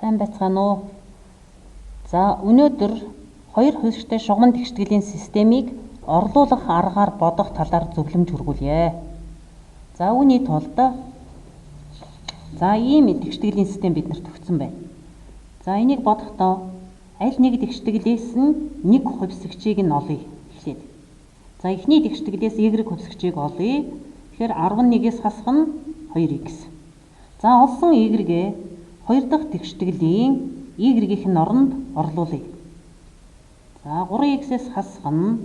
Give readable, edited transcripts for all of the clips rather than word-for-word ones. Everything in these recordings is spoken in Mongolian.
Сайн байцгаана уу? За, өнөөдөр хоёр хувьсагчтай шугаман тэгштгэлийн системийг орлуулах аргаар бодох талаар зөвлөмж хүргүүлье. За, үүний тулд за ийм тэгштгэлийн систем биднэрт өгсөн байна. За, энийг бодохдоо аль нэг тэгштгэлээс нь нэг хувьсагчийг нь олъё эхлээд. За, эхний тэгштгэлээс y хувьсагчийг олъё. Тэгэхээр 11-ээс хасах нь 2x. За, олсон y-гээ хоёр дахь тэгштгэлийн y-ийн оронд орлуулъя. За, 3x-ээс хасах нь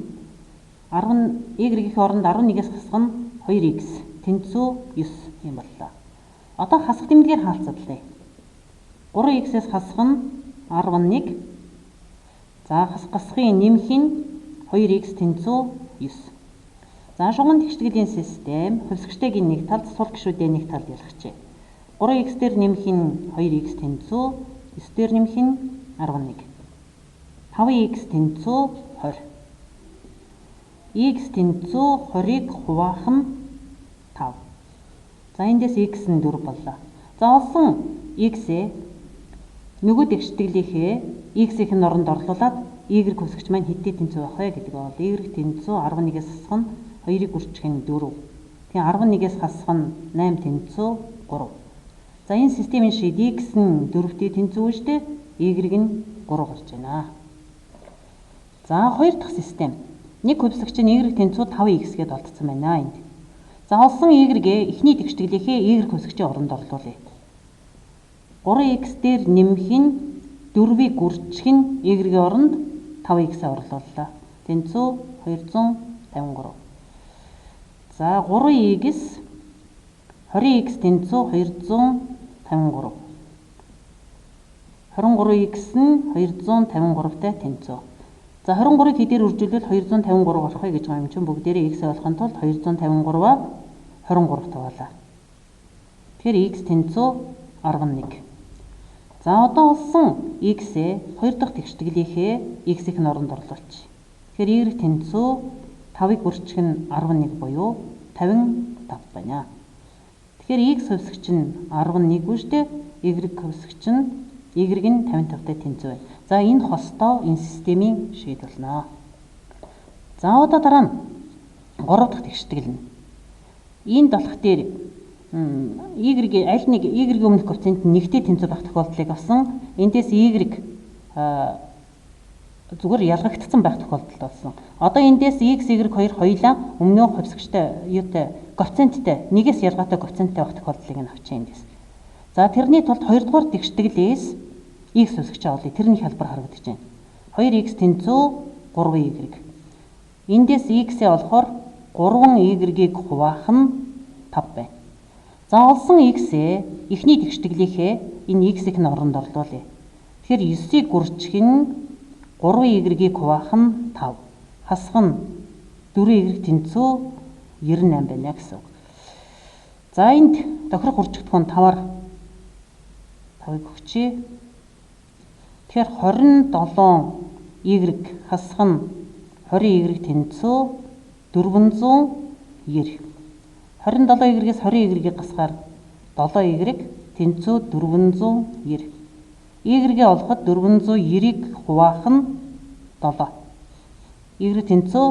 10 y-ийн оронд 11-ээс хасах нь 2x тэнцүү 9 юм боллоо. Одоо хасах тэмдгээр хаалцадлаа. 3x-ээс хасах нь 11. За, хасах гасхын нэмэх нь 2x тэнцүү 9. За, шугаман тэгштгэлийн систем хувьсагчдыг нэг талд, сул гишүүдээ нэг талд ялгажээ. 3x дээр нэмэх нь 2x тэнцүү 9 дээр нэмэх нь 11. 5x тэнцүү 20. X тэнцүү 20-ыг хуваах нь 5. За, эндээс x нь 4 боллоо. За, олсон x-ээ нөгөө тэгшитгэлийнхээ x-ийн оронд орлуулад y хувьсагч маань хэдтэй тэнцүү байх вэ гэдэг бол y тэнцүү 11-ээс хасах нь 2-ыг үржих нь 4. Тэгээ 11-ээс хасах нь 8 тэнцүү 3. За, энэ системийн шид x нь 4-тэй тэнцүү шүү дээ. Y нь 3 гарч байна. За, хоёр дахь систем. Нэг хувьсагч нь y тэнцүү 5x гэдээ олдсон байна энд. За, олсон y-гээ эхний тэгшитгэлийнхээ y хувьсагчийн оронд орлуулъя. 3x дээр нэмэх нь 4-ийг үржих нь y-ийн оронд 5x-ээ орлууллаа. Тэнцүү 253. За, 3x 20x тэнцүү 253. 23x нь 253-тай тэнцүү. За, 23-ыг хэдээр үржүүлвэл 253 болох вэ гэж байгаа юм чинь бүгдээрээ x болохын тулд 253-аа 23 таваалаа. Тэгэхээр x тэнцүү 11. За, одоо олсон x-ээ хоёр дахь тэгшитгэлийнхээ x-ийн оронд орлуулчих. Тэгэхээр y тэнцүү 5-ыг үржих нь 11 буюу 55 байна. Тэгэхээр x хувьсагч нь 11 үү штэ, y хувьсагч нь y нь 55-тай тэнцүү байна. За, энэ хостоо энэ системийн шийд болно. За, одоо дараа нь 3 дахь тэгштгэл нь. Энд болох дээр y аль нэг y-ийн өмнөх коэффициент нь нэгтэй тэнцүү байх тохиолдлыг авсан. Эндээс y зүгээр ялгагдсан байх тохиолдолд болсон. Одоо эндээс x, y хоёр хоёулаа өмнөө хувьсагчтай юутай коэффициенттэй нэгээс ялгаатай коэффициенттэй байх тохиолдлыг нь авчих эндээс. За, тэрний тулд хоёрдугаар тэгшитгэлээс x хувьсагчаа олъё. Тэрний хэлбэр харагдаж байна. 2x тэнцүү 3y. Эндээс x-ээ олохоор 3y-ийг хуваах нь 5 байна. За, олсон x-ээ эхний тэгшитгэлийнхээ энэ x-ийн оронд орлуулъя. Тэгэхээр 9-ийг үржих нь 3y-ийг хуваах нь 5. Хасах нь 4y тэнцүү 98 байна гэсэн үг. За, энд тохирох үржигдэхүүн 5-аар 5-ыг өгчээ. Тэгэхээр 27 y хасах нь 20y тэнцүү 490. 27y-ээс 20y-ийг гасгаар 7y тэнцүү 490. Y-гээ олоход 490-ийг хуваах нь 7. Y тэнцүү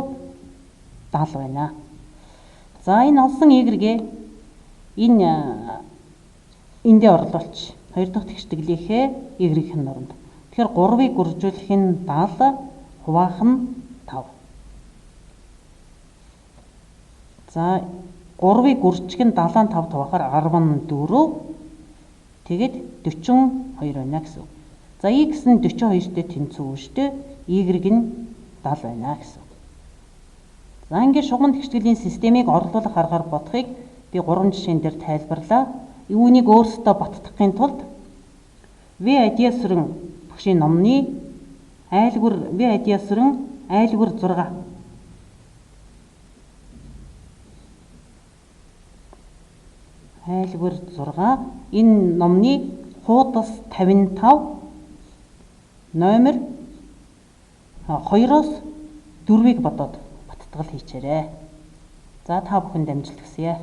70 байна. За, энэ олсон y-гээ энэ эндээ орлуулчих. Хоёр дахь тэгшитгэлийнхээ y-ийн оронд. Тэгэхээр 3-ыг үржүүлэх нь 70, хуваах нь 5. За, 3-ыг үржих нь 75 тавахаар 14. Тэгээд 42 байна гэсэн үг. За, x нь 42-тэй тэнцүү шүү дээ. Y нь 70 байна гэсэн үг. За, ингээд шугаман тэгштгэлийн системийг орлуулах аргаар бодохыг би 3 жишээн дээр тайлбарлаа. Үүнийг өөрсдөө баттгахын тулд V Адиасүрэн багшийн номны айлгүр V Адиасүрэн айлгүр 6 айлгүр 6 энэ номны хуудас 55 номер 2-оос 4-ийг бодоод баттгал хийчээрэй. За, та бүхэнд амжилт хүсье.